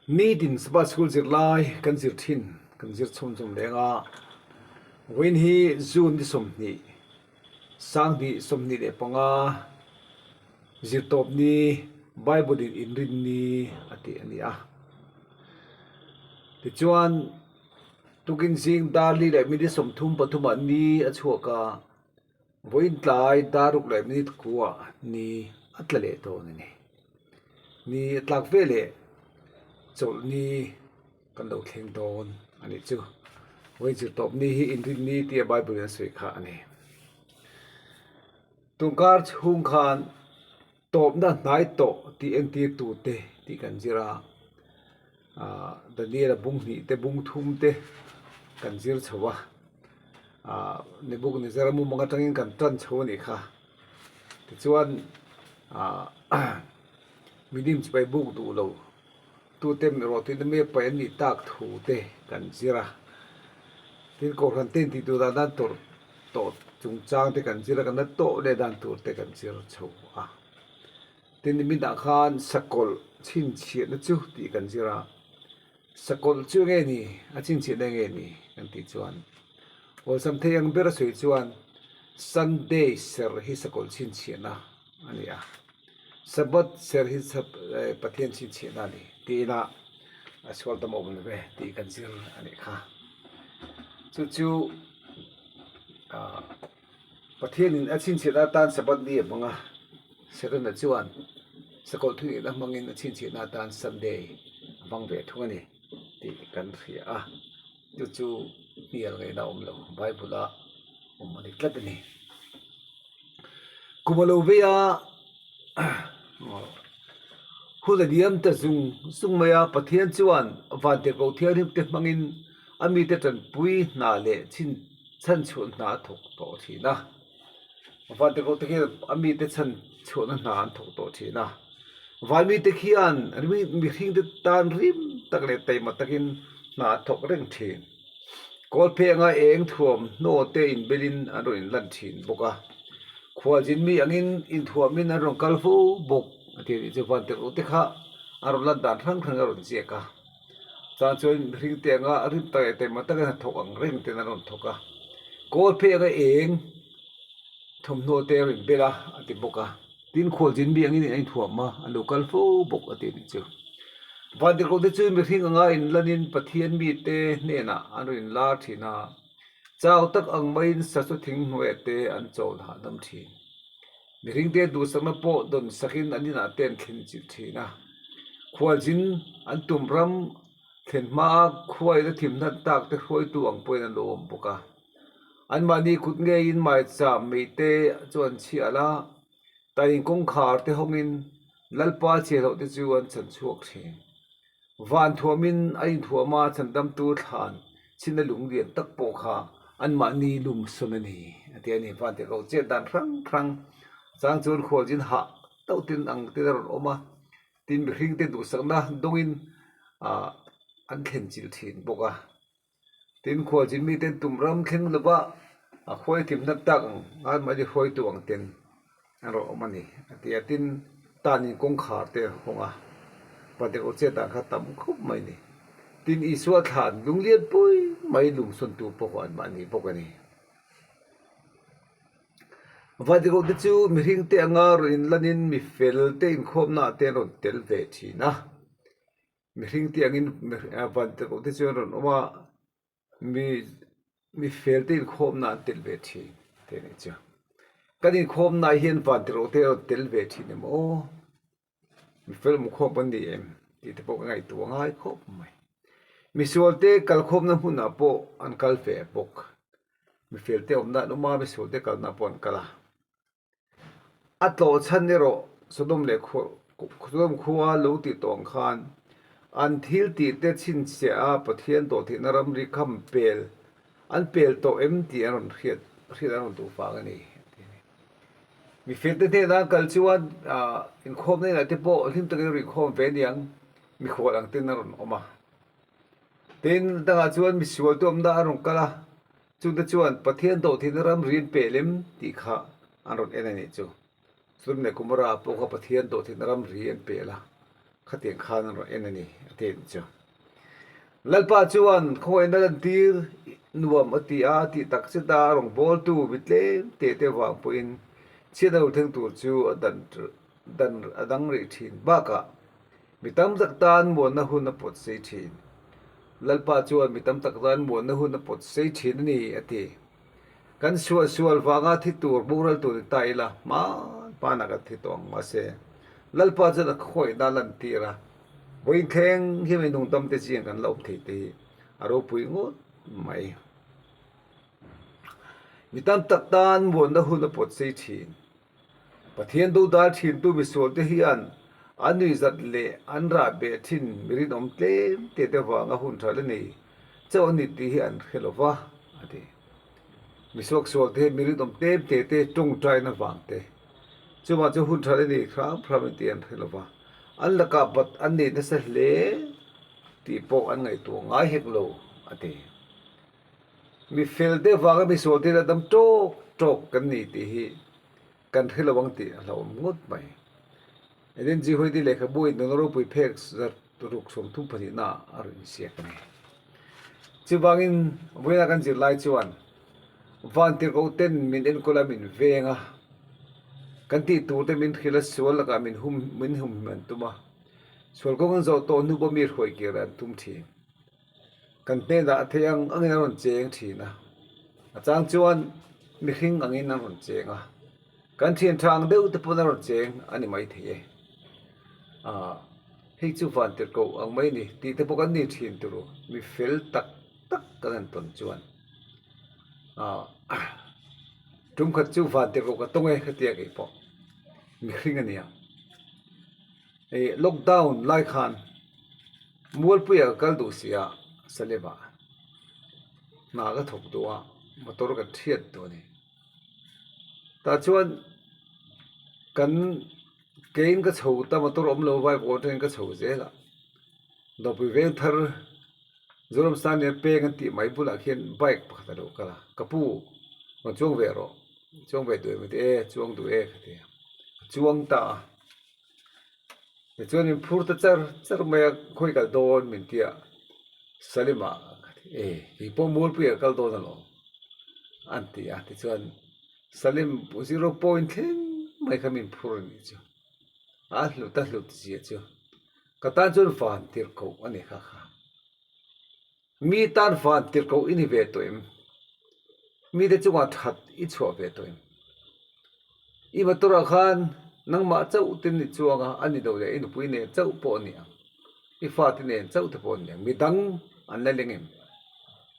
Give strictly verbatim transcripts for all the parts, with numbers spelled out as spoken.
Nitin Sabbath School zirlai kan zir ṭhin, kan zir chhum chhum leng a. Vawiin hi June ni sawmhni, sanghni sawmhni le panga, zirtawp ni, Bible-in inrin ni a ti a ni a. Tichuan, tukin zing dar li le minute sawmthum pathumah ni a chhuak a, vawiin tlai dar ruk le minute kuoah ni a tla leh dawn a ni. Ni a tlak ve leh chawlh ni kan lo thleng dawn a ni chu. Vawiin zirtawp ni hi inrin ni tia Bible-in a sawi kha a ni. Tunkar chhung khan tawpna hnai tawh tih entirtute tih kan zir a. A, Daniela bung hnih te, bung thum te kan zir chho a. A, Nebuchadnezzara mumang aṭangin kan ṭan chho a ni kha. Tichuan, a, milim chibai buk duh lo, tute mi rawt tuin a mi pei an nih tak thu te kan zir a. Tin, kohran te intituta dan tur tawh chungchang te kan zir a, kan na tawh leh dan tur te kan zir chho a. Tin, niminah khan sakawlh chhinchhiahna chu tih kan zir a. Sakawlh chu enge ni, a chhinchhiahna enge ni kan tih chuan, awlsam thei ang ber a sawi chuan, Sunday ser hi sakawlh chhinchhiahna a ni a. Sabbath ser hi sab-, eh, Pathian chhinchhiahna a ni, tiin a, a sual tam awm lo ve, tih kan zir a ni kha. Chu chu, ah, Pathianin a chhinchhiahna tan Sabbath ni a hmang a, Setana chuan sakawlh thu hnihna hmangin a chhinchhiahna tan Sunday a hmang ve thung a ni, tih kan hria a. Chu chu hnial ngaihna awm lo, Bible-a awm a ni tlat a ni. Kum a lo vei a, hun a liam ta zung zung mai a, Pathian chuan vantirhkoh thianghlim te hmangin a mite ṭanpui hna leh chhin-, chhanchhuah hna a thawk tawh ṭhin a. Vantirhkoh te khian a mite chhanchhuahna hna an thawk tawh ṭhin a. Vai mite khian mi-, mihringte tan rim tak leh taima takin hna a thawk reng ṭhin. Kawlphe anga eng thuamhnaw te inbelin an rawn inlan ṭhin bawk a. Khualzin mi angin inthuamin an rawn kal fo bawk a ti a nih chu. Vantirhkoh te kha an rawn lan dan hrang hrang a rawn ziak a. Chuan chuan mihringte anga rim tak leh taima takin a thawk ang reng ten an rawn thawk a. Kawlphe anga eng thuamhnaw te a rawn inbel a, a ti bawk a. Tin, khualzin mi angin an inthuam a, an lo kal fo bawk a ti a nih chu. Vantirhkoh te chu mihring anga inlanin Pathian mite hnenah an rawn inlar ṭhin a. Chau tak ang maiin sasaw thing hnuaia te an chawl hahdam ṭhin. Mihringte duhsakna pawh dawn sakin an inah te an thlen chilh ṭhin a. Khualzin an tum ram thlen hmaa khuaina thim hnat tak te hruaitu ang pawhin an lo awm bawk a. Anmahni kut ngeiin maicham mei te chu an chhial a, tanin kawngkhar te hawngin Lalpa chhiahhlawh te chu an chhan chhuak ṭhin. Van thuamin a inthuama chhandamtu thlan chhinna lung lian tak pawh kha anmahni lum sawn a ni, a ti a ni. Vantirhkoh chet dan hrang hrang chang chuan khualzin hah tauh tin ang tin a rawn awm a. Tin, mihringte duhsakna dawngin, ah, an thlen chilh ṭhin bawk a. Tin, khualzin mite an tum ram thleng lova, a khuai thim hnat tak ang, anmahni hruaitu ang ten an rawn awm a ni, a ti a. Tin, tanin kawngkhar te a hawng a, vantirhkoh chet dan kha tam khawp mai ni. Tin, Isua thlan lung lian pui mai lum sawntu pawh kha anmahni bawk a ni. Vantirhkoh te chu mihringte anga rawn inlanin mifel te inkhawmna te an rawn tel ve ṭhin a. Mihring te angin mi-, a, vantirhkoh te chu an rawn awm a, mi, mifel te inkhawmna an tel ve ṭhin te a nih chu. Kan inkhawmna hian vantirhkoh te an rawn tel ve ṭhin emaw? Mifel awm khawm kan ni em? Tih te pawh ka ngaihtuah ngai khawp mai. Misual te kalkhawmna hmunah pawh an kal ve bawk. Mifel te awmna an awm a, misual te kalna pawh an kal a. A tlawh chhan erawh Sodom leh khua-, Sodom khua lo tih tawh ang khan, an thil tih te chhinchhiah a, Pathian dawhtheihna ramri kham pel, an pel tawh em tih an rawn hriat, hriat an rawn duh vang a ni. Mifel te hnena kal chuan, ah, inkhawmna inah te pawh hlim takin a rawn inkhawm ve a ni ang, mikhual ang ten a rawn awm a. Tin, dangah chuan misual te awmna a rawn kal a, chungte chuan Pathian dawhtheihna ramri an pel em tih kha an rawn en a nih chu. Sodom leh Gomorrah pawh kha Pathian dawhtheihna ramri an pel a. Khatieng khan an rawn en a ni, a ti chu. Lalpa chuan, "Khawina lantir nuam," a ti a, tih tak cheta rawngbawltu mi tlem te te vang pawhin chhiatna rul thleng tur chu a dan, dan a dang rih ṭhin bakah, mi tam tak tan muanna hun a pawt sei ṭhin. Lalpa chuan mi tam tak tan muanna hun a pawt sei ṭhin a ni, a ti. Kan sual sual vanga thi tur boral tur ni ta ila, hma hmana kan thi tawh ang, mahse, Lalpa chuan a khawina lantir a, vawiin thleng hian mi nung dam te chiang kan la awm thei te hi a ropui ngawt mai. Mi tam tak tan muanna hun a pawt sei ṭhin. Pathian dodal ṭhintu misualte hian an nuihzat leh an rah beh ṭhin mi rinawm tlem te te vanga hun ṭha le nei chauh an ni tih hi an hre lo va, a ti. Mi suaksual te, mi rinawm tlem te te ṭawngṭaina vang te, chumah chu hun ṭha le nei hram hram an tih an hre lo va. An lakah bat an nei nasa hle tih pawh an ngaihtuah ngai hek lo, a ti. Mi fel te vanga misual te a dam ṭawk ṭawk kan ni tih hi kan hre lo ang tih a hlauhawm ngawt mai. Ellen G. White-i lehkhabu Innawlna Ropui phek za ruk sawmthum pahnihna a rawn inziak a ni. Chuvangin vawiina kan zir lai chuan vantirhkoh ten min enkawl a, min veng a, kan tih tur te min hrilh a, sual lakah min hum, min humhim an tum a, sual kawng an zawh tawh hnu pawh mi hruai kir an tum ṭhin. Kan hnenah a thei ang angin an rawn cheng ṭhin a, a chang chuan mihring angin an rawn cheng a, kan ṭhian ṭha ang deuh te pawn an rawn cheng a ni mai thei e. A, hei chu vantirhkoh ang mai ni tih te pawh kan ni ṭhin tur, mi fel tak tak kan han tawn chuan, a, tum khat chu vantirhkoh ka tawng e ka ti a, kei pawh mihring a nia. E, lockdown lai khan Mualpuia ka kal duh si a, Salima hna ka thawk duh a, motor ka thiat duh a ni. Tah chuan kan, keiin ka chho ta, motor awm lo, vai pawh ṭangin ka chho zel a. Dawpui Vengthar Zoram Sania peng an tih mai bulah khian bike pakhat a lo kal a. Ka pu, "Rawn chuang ve rawh, chuang ve duh em?" a ti. "E, chuang duh e," ka ti a. Ka chuang ta a. Tichuan min phur ta char char mai a, "Khawi kal dawn?" min ti a. "Salima," ka ti. "E, kei pawh Mualpuia kal dawn alawm," an ti a. Tichuan, "Salim, zero point thleng mai kha min phur a nih chu. A hlut a hlut zia chu. Ka tan chuan vantirhkoh a ni kha kha. Mi tan vantirhkoh i ni ve tawh em? Mite chungah ṭhat i chhuah ve tawh em? I motor-ah khan nangmah chauh te i ni chuang a, a ni lo leh i nupui nen chauh pawh a ni ang, i fate nen chauh te pawh a ni ang, midang an la leng em?"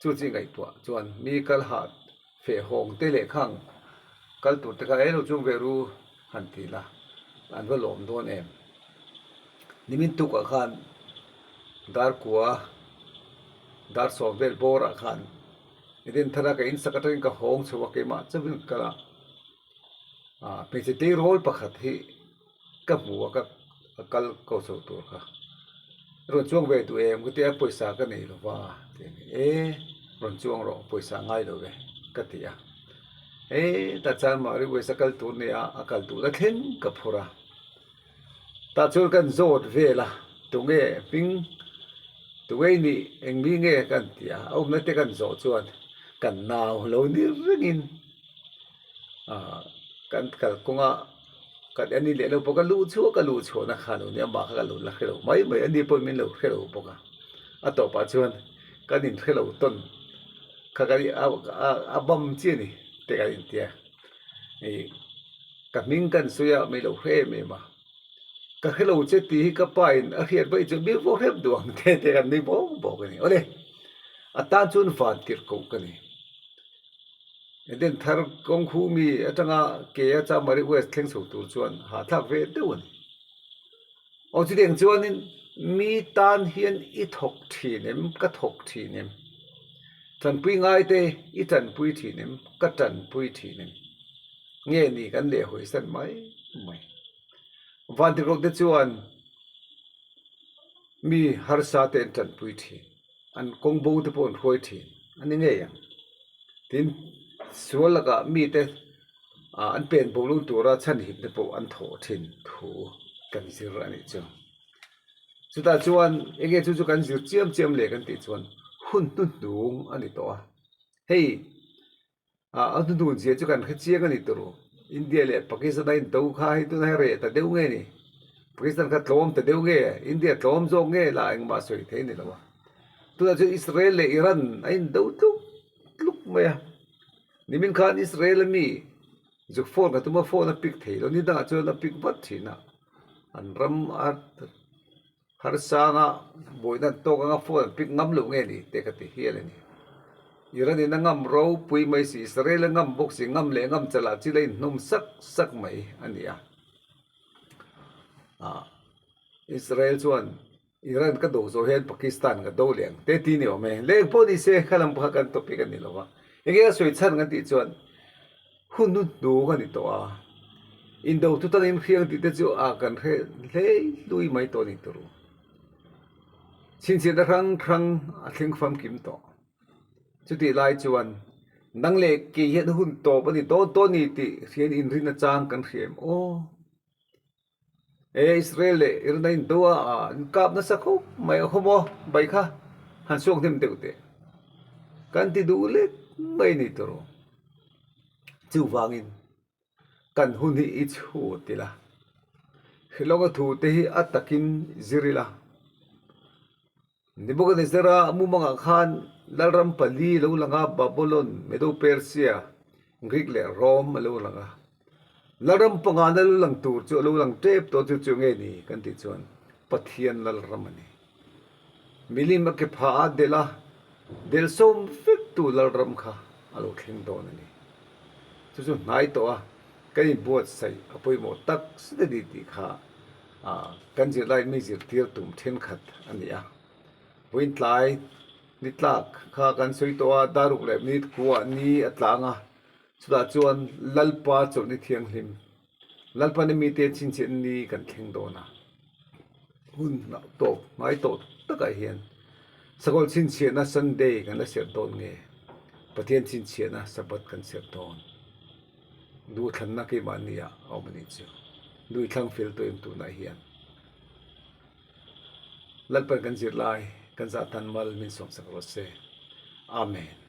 Chu chu i ngaihtuah chuan mi kal hah fe hawng te leh khang kal tur te kha, "E, lo chuang ve ru," han ti la, an va lawm dawn em? Nimin tukah khan dar kua, dar sawm vel bawrah khan Eden Thara ka in sak aṭangin ka hawng chho a, keimah chauhin kal a. A, hmeichhe tleirawl pakhat hi ka hmu a, ka, a kal ko chho tur kha. "Rawn chuang ve duh em?" ka ti a. "Pawisa ka nei lo va," ti a ni. "E, rawn chuang rawh, pawisa ngai lo ve," ka ti a. E, tah chuan Mari West a kal tur nia, a kal duhna thleng ka phur a. Tah chuan kan zawt vel a, "Tunge hming, tunge i nih, eng mi nge?" kan ti a. A awmna te kan zawh chuan kan nau lo ni rengin, a, kan kalkawnga, kan en ni leh lo pawh ka luh chhuah, ka luh chhuahna kha lo ni, amah kha ka lo la hre lo mai mai, ani pawh min lo hre lo bawk a. A tawpah chuan kan inhre lo tawn kha ka ni, a, a, a bam chiah ni te kan inti a. Hei, ka hming kan sawi a, mi lo hre em em a. Ka hre lo che tih hi ka pain a hriat vaih chu mi vaw hrep duh ang te te kan ni bawk bawk a ni. Awle, a tan chuan vantirhkoh ka ni. Eden Thar kawng khu mi aṭanga ke a, Chamari West thleng chho tur chuan hahthlak ve deuh a ni. Aw, chutiang chuanin mi tan hian i thawk ṭhin em, ka thawk ṭhin em? Ṭanpui ngai te, i ṭanpui ṭhin em, ka ṭanpui ṭhin em? Nge ni kan leh hawisan mai mai? Vantirhkoh te chuan mi harsa te an ṭanpui ṭhin, an kawngbo te pawh an hruai ṭhin, a ni ngei ang. Tin, sual lakah mite, a, an pen bo lung tura chhanhim te pawh an thawh ṭhin thu kan zir a nih chu. Chuta chuan enge chu chu kan zir chiam chiam le kan tih chuan hun hnuhnung a ni tawh a. Hei, a, a hnuhnung zia chu kan hre chiang a ni tur u. India leh Pakistan a indo kha hi tuna hi reh ta deuh nge ni? Pakistan kha tlawm ta deuh nge? India tlawm zawk nge la engmah sawi thei ni lo a. Tuna chu Israel leh Iran a indo tluk tluk mai a. Nimin khan Israel a mi zuk phone ka tuma phone a pick thei lo, ni dangah chuan a pick vat ṭhin a. An ram a harsanga buaina an tawk anga phone an pick ngam lo nge ni te ka ti hial a ni. Iran in a ngam ropui mai si, Israel a ngam bawk si, ngam leh ngam chala chila inhnawm sak sak mai a ni a. A, Israel chuan Iran ka do zo hian Pakistan ka do leng te ti ni awm e. Leng pawh ni se, kha lam kha kan topic a ni lo a. Enge a sawi chhan kan tih chuan hun hnuhnung a ni tawh a. Indo tu tan in hriang tih te chu a kan hre hlei hlui mai tawh a ni tur u. Chhinchhiahna hrang hrang a thleng famkim tawh. Chutih lai chuan nang leh kei hian hun tawp a ni dawn tawh a ni tih hriain inrinna chang kan hria em aw. E, Israel leh Iran a indo a, a, inkap nasa khawp mai a, khawmaw, bai kha han suak hnem deuh teh kan ti duh lek mai ni tur u. Chuvangin kan hun hi i chhuat ila, hrilawka thu te hi a takin zir ila. Nebuchadnezzara mumangah khan lalram pali lo langa, Babylon, Medo Persia, Greek leh Rome a lo langa. Lalram pangana lo lang tur chu a lo lang tep tawh chu chu nge ni kan tih chuan Pathian lalram a ni. Milim a ke pha a del a, del sawm vektu lalram kha a lo thleng dawn a ni. Chu chu hnai tawh a, kan inbuatsaih a pawimawh tak si ta di tih kha, a, kan zirlai mi zirtir tum ṭhenkhat a ni a. Vawiin tlai ni tlak kha kan sawi tawh a, dar ruk leh minute kua ni a tlang a. Chutah chuan Lalpa chawlhni thianghlim, Lalpa ni mite chhinchhiahna ni kan thleng dawn a. Hun tawp, hnai tawp takah hian sakawr chhinchhiahna Sunday kan la serh dawn nge? Pathian chhinchhiahna Sabbath kan serh dawn. Duthlanna keimahniah a awm a nih chu. Duthlang fel tawh em tunah hian. Lalpan kan zirlai, kan zahtan mal min sawmsak rawh se. Amen.